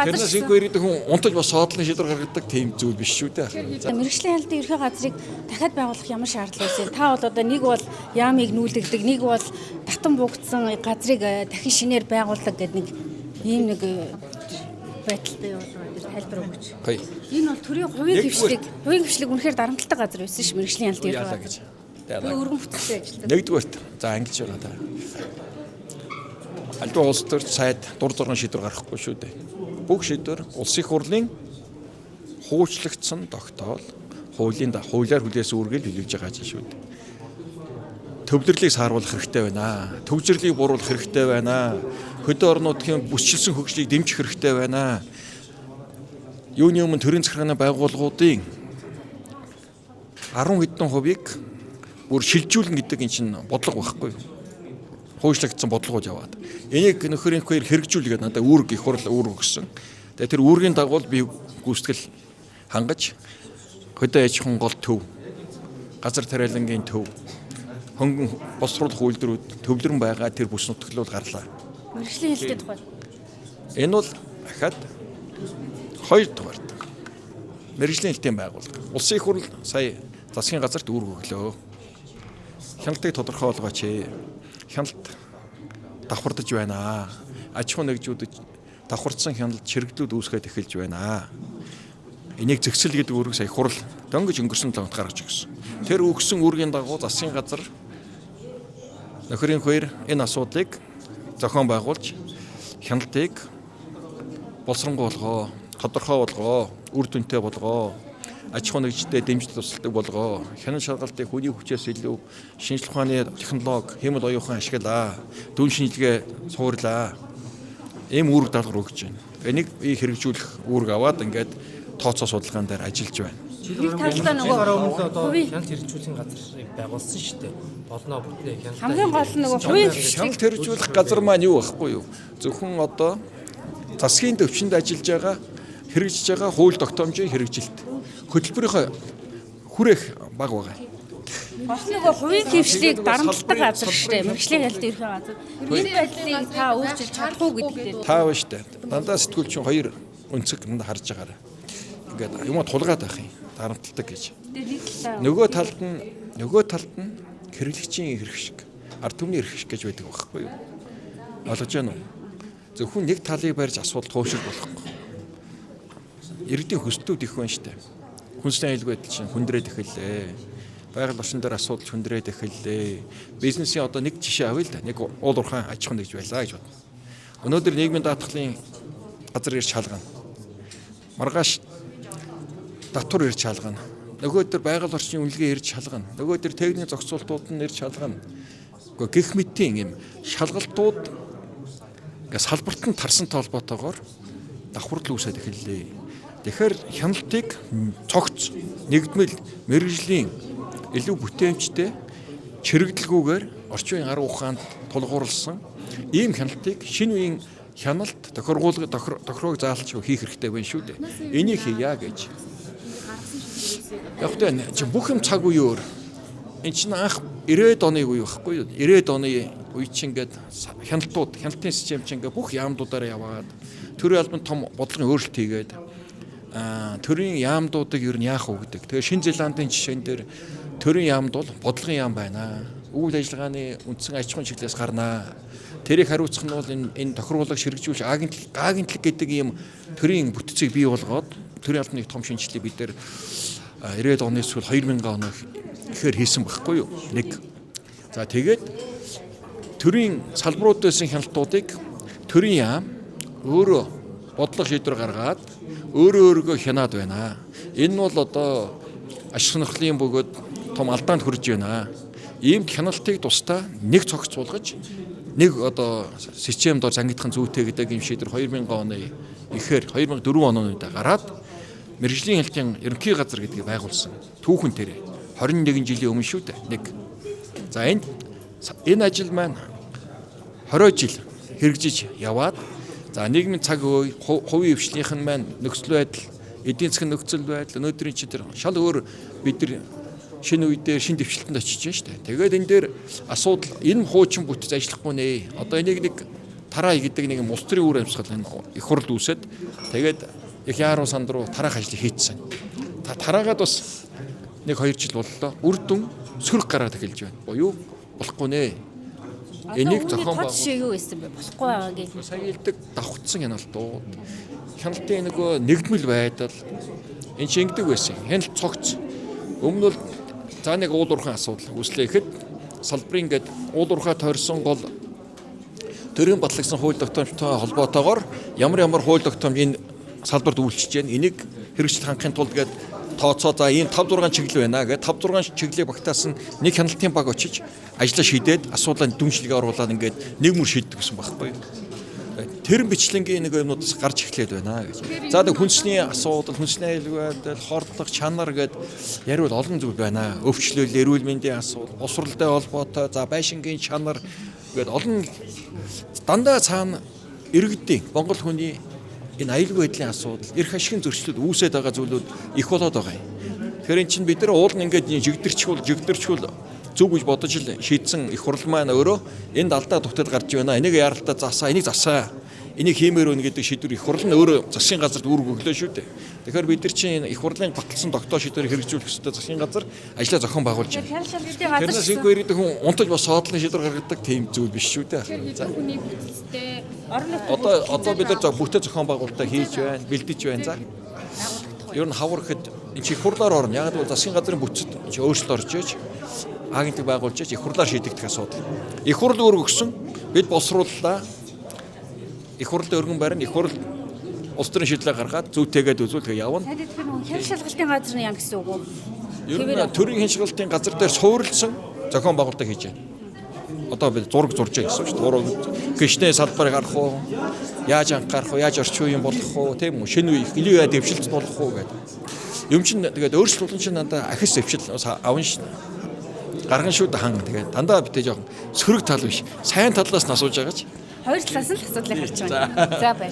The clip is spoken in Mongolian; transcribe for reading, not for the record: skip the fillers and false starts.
Газар Тэрнээс inquiry гэдэг хүн унтаж босоод л шийдвэр гаргадаг тийм зүйл биш шүү дээ. Мэргэжлийн хяналтын ерхий газрыг дахиад байгуулах ямар шаардлага байсан? Та бол одоо нэг бол яамыг нүүлгдэг, нэг бол татан буугдсан газрыг дахин шинээр байгуулдаг гэдэг нэг ийм нэг байдалтай явуулгаа гэж тайлбар өгөөч. Гоё. Энэ бол төрийн хувийн Нэгдүгээр- хвшлиг, хувийн хвшлиг үнэхээр дарамталтай газар байсан ш мэргэжлийн хяналтын ерхий Яалаа газар. гэж. Би өргөн бүтцтэй ажилладаг. Нэгдүгээрт за ангилж байгаа та. Альдуу улс төр сайд дур зургийн шийдвэр гаргахгүй шүү дээ. Бүх шийдвэр улсын их хурлын хуучлагдсан тогтоол хуулийн хуулиар хүлээсэн үүргийг төлөвлөж байгаа ажил шүү дээ. Төвлөрлийг сааруулах хэрэгтэй байна. Төвжирлийг бууруулах хэрэгтэй байна. Хөдөө орон нутгийн бүсчилсэн хөгжлийг дэмжих хэрэгтэй байна. Юуны өмнө төрийн захиргааны байгууллагуудын 10 хэдэн хувийг бүр шилжүүлнэ гэдэг эн чинь бодлого байхгүй юу? Хуучлагдсан бодлогууд яваад. Энийг нөхөр инквайр хэрэгжүүлгээд надад үүрэг их хурл үүрэг өгсөн. Тэгээ тэр үүргийн дагуу би гүйцэтгэл хангаж хөдөө аж ахуйн гол төв, газар тариалангийн төв, хөнгөн боловсруулах үйлдвэрүүд төвлөрөн байгаа тэр бүс нутаглал гарлаа. Мэргэжлийн хяналтын тухай. Энэ бол дахиад хоёр дугаарт мэргэжлийн хэлтийн байгууллага. Улсын их хурл сая засгийн газарт үүрэг өглөө. Хяналтыг тодорхой болгооч. Хяналт давхардаж байна. Аж ахуйн нэгжүүдэд давхардсан хяналт чирэгдлүүд үүсгээд эхэлж байна. Энийг зэгсэл гэдэг үүрэг сая их хурл дөнгөж өнгөрсөн 7 хоногт гаргаж өгсөн. Тэр өгсөн үүргийн дагуу засгийн газар нөхрийн хоёр энэ асуудлыг зохион байгуулж хяналтыг боловсронгуй болгоо, тодорхой болгоо, үр дүнтэй болгоо, аж ахуйн нэгжтэд дэмжиж тусалдаг болгоо, хянан шалгалтыг хүний хүчээс илүү шинжлэх ухааны технологи, хиймэл оюун ухаан ашиглаа, дүн шинжилгээ суурлаа. Ийм үүрэг даалгавар өгч байна. Энийг би хэрэгжүүлэх үүрэг аваад ингээд тооцоо судалгаан дээр ажиллаж байна. Нэг талдаа Жил гаруй нөгөө өмнө л одоо хувийн хяналт хэрэгжүүлэхийн газрыг байгуулсан шүү дээ. Болно бүтнэ хяналт. Хамгийн гол нь нөгөө хувийн хвшлиг Хяналт хэрэгжүүлэх газар маань юу байхгүй юу? Зөвхөн одоо засгийн төвчөнд ажиллаж байгаа хэрэгжиж байгаа хууль тогтоомжийн хэрэгжилт. Хөтөлбөрийнхөө хүрээх баг байгаа. Гол нөгөө хувийн хвшлийг дарамталдаг газар шүү дээ. Мэргэжлийн хяналтын ерхий газар. Энэ байдлыг та өөрчилж чадах уу гэдэг дээр. Та байна штэ. Дандаа сэтгүүлчин хоёр өнцөг дандаа харж байгаарай. Ингээд юмаа тулгаад байх юм. Дарамталдаг гэж. Тэр нэг талаа Нөгөө талд нь хэрэглэгчийн эрх шиг, ард түмний эрх шиг гэж байдаг байхгүй юу? Ойлгож байна уу? Зөвхөн нэг талыг барьж асуудал туушрах болохгүй. Иргэдийн хүсэлтүүд их байна штэ. Хүнсний аюулгүй байдал чинь хүндрээд эхэллээ. Байгаль орчин дээр асуудал хүндрээд эхэллээ. Бизнесийн одоо нэг жишээ авъя л да. Нэг уул уурхайн аж ахуйн нэгж байлаа гэж бодно. Өнөөдөр нийгмийн даатгалын газар ирж шалгана. Маргааш татвар ирж шалгана. Нөгөө төр байгаль орчны үнэлгээ ирж шалгана. Нөгөө төр техникийн зохицуултууд нь ирж шалгана. Гэхдээ гэх мэтийн юм шалгалтууд ингээ салбарт нь тарсан толботоогоор давхарлал үүсээд эхэллээ. Тэгэхээр хяналтыг цогц нэгдмэл мэргэжлийн илүү бүтээмжтэй чирэгдэлгүйгээр орчин үеийн арга ухаанд тулгуурласан ийм хяналтыг шинэ үеийн хяналт тохиргуулга тохироог заалч хийх хэрэгтэй байна шүү дээ. Энийг хийя гэж. Яг тэ чи бүх юм цаг үе өөр. Эн чинь анх 90-ад оны үе байхгүй юу? 90-ад оны үе чинь ингээд хяналтууд, хяналтын систем чинь ингээд бүх яамдуудаараа яваад төрийн албанд том бодлогын өөрчлөлт хийгээд төрийн яамдуудыг ер нь яах вэ гэдэг. Тэгээ Шинэ Зеландын жишээн дээр төрийн яамд бол бодлогын яам байна. Үйл ажиллагааны үндсэн аж ахуйн чиглэлээс гарнаа. Тэрийг хариуцах нь бол энэ тохируулга ширхжүүлж агентлаг гэдэг ийм төрийн бүтцийг бий болгоод төрийн албаны том шинжилгээ бид дээр 90-ад оны сүүл 2000 оны ихээр хийсэн байхгүй юу? Нэг. За тэгээд төрийн салбарууд байсан хяналтуудыг төрийн яам өөрөө бодлого шийдвэр гаргаад өөрөө өөрийгөө хянаад байна. Энэ нь бол одоо ашиг сонирхлын бөгөөд том алдаанд хүрж байна. Ийм хяналтыг тусдаа нэг цогцолгож нэг одоо систем дор зангидах нь зүйтэй гэдэг ийм шийдвэр 2000 оны ихээр 2004 оны үед гараад мэргэжлийн хяналтын ерөнхий газар гэдгийг байгуулсан. Түүхэн тэр 21 жилийн өмнө шүү дээ. Нэг. За энэ ажил маань 20 жил хэрэгжиж яваад за нийгмийн цаг үе хувийн хвшлийнх нь маань нөхцөл байдал, эдийн засгийн нөхцөл байдал өнөөдрийн чинь тэр шал өөр бид нар шинэ үе дээр шинэ дэвшилтэнд очиж байна шүү дээ. Тэгээд энэ дээр асуудал энэ хуучин бүтэц ажиллахгүй нэ. Одоо энийг нэг Тараа гэдэг нэг юм улс төрийн үр амьсгал энэ их хурл үүсээд тэгээд их яаруу санд руу тараах ажлыг хийцсэн. Тараагаад бас 1-2 жил боллоо. Үр дүн сөрөг гараад эхэлж байна. Буюу болохгүй нэ. Энийг зохион байгуул. Жишээ юу байсан бэ? Болохгүй байгаа гэх. Сая хэлдэг давхцсан хяналтууд. Хяналтын нөгөө нэгдмэл байдал энэ чинь ингэдэг байсан. Хяналт цогц. Өмнө нь за нэг уул уурхайн асуудал үүслээ гэхэд салбарын ингээд уул уурхай тойрсон гол төрийн батлагдсан хууль тогтоомжтой холбоотойгоор ямар ямар хууль тогтоомж энэ салбарт үйлчилж байна. Энийг хэрэгжил хангахын тулд гээд тооцоо за ийм 5 6 чиглэл байна гээд 5 6 чиглэлийг багтаасан нэг хяналтын баг очиж ажлаа шийдээд асуудлаа дүншлэгээ оруулаад ингээд нэг мөр шийддэг гэсэн байхгүй юу. Тэр бичлэнгийн нэг юмнуудаас гарч эхлээд байна гэж. За тэг хүнсний асуудал, хүнсний аюулгүй байдал, хордлого, чанар гэд яриул олон зүйл байна. Өвчлөл, эрүүл мэндийн асуудал, босролтой холбоотой, за байшингийн чанар гэд олон дандаа цаана иргэдийн Монгол хүний энэ аюулгүй байдлын асуудал, эрх ашигын зөрчлөл үүсээд байгаа зүйлүүд их болоод байгаа юм. Тэгэхээр эн чинь бид нар уул нь ингээд жигдэрчүүл зөв гэж бодож л шийдсэн их хурл маань өөрөө энд алдаа дутаад гарч байна. Энийг яралтаа засаа, энийг засаа. Энийг хиймээр байна гэдэг шийдвэр их хурл нь өөрөө засгийн газарт үүрэг өглөө шүү дээ. Тэгэхээр бид нар чинь их хурлын баталсан тогтоо шийдвэрийг хэрэгжүүлэх ёстой засгийн газар ажлаа зохион байгуулж байна. Тэрнээс их иргэдэг хүн унтаж бас соодлон шийдвэр гаргадаг тийм зүйл биш шүү дээ. За хүний бүтцтэй Одоо бид нар бүтээ зохион байгуулалтаа хийж байна, бэлдэж байна. За. Ер нь хавар гэхэд энэ чи их хурлаар орно. Яг л засгийн газрын бүтцэд чи өөрчлөлт орж иж агентlag байгуулж иж их хурлаар шийдэгдэх асуудал. Их хурл өөр өгсөн. Бид боловсрууллаа. Их хурлд өргөн барина. Их хурл улс төрийн шийдлээ гаргаад зүйтэйгээд үзвэл тэгээ явна. Танд тэр нөгөө хяналт шалгалтын газар нь яа гэсэн үг үү? Ер нь төрийн хяналт газар дээр суурилсан зохион байгуулалтаа хийж байна. Одоо бид зураг зурж байгаа гэсэн үг шүү дээ. Зураг гişнээ салбарыг харах уу? Яаж анхаарах уу? Яаж орчин үеийн болох уу? Тийм үү? Шинэ үе илүү яа дэвшилт болох уу гэдэг. Юм чинь тэгээд өөрчлөлт болон чинь дандаа ахис дэвшил авна шин. Гарган шүү дээ хан. Тэгээд дандаа битээ жоохон сөрөг тал биш. Сайн талаас нь асууж байгаа ч. Хоёр талаас нь л асуудлыг харж байна. За баярлалаа.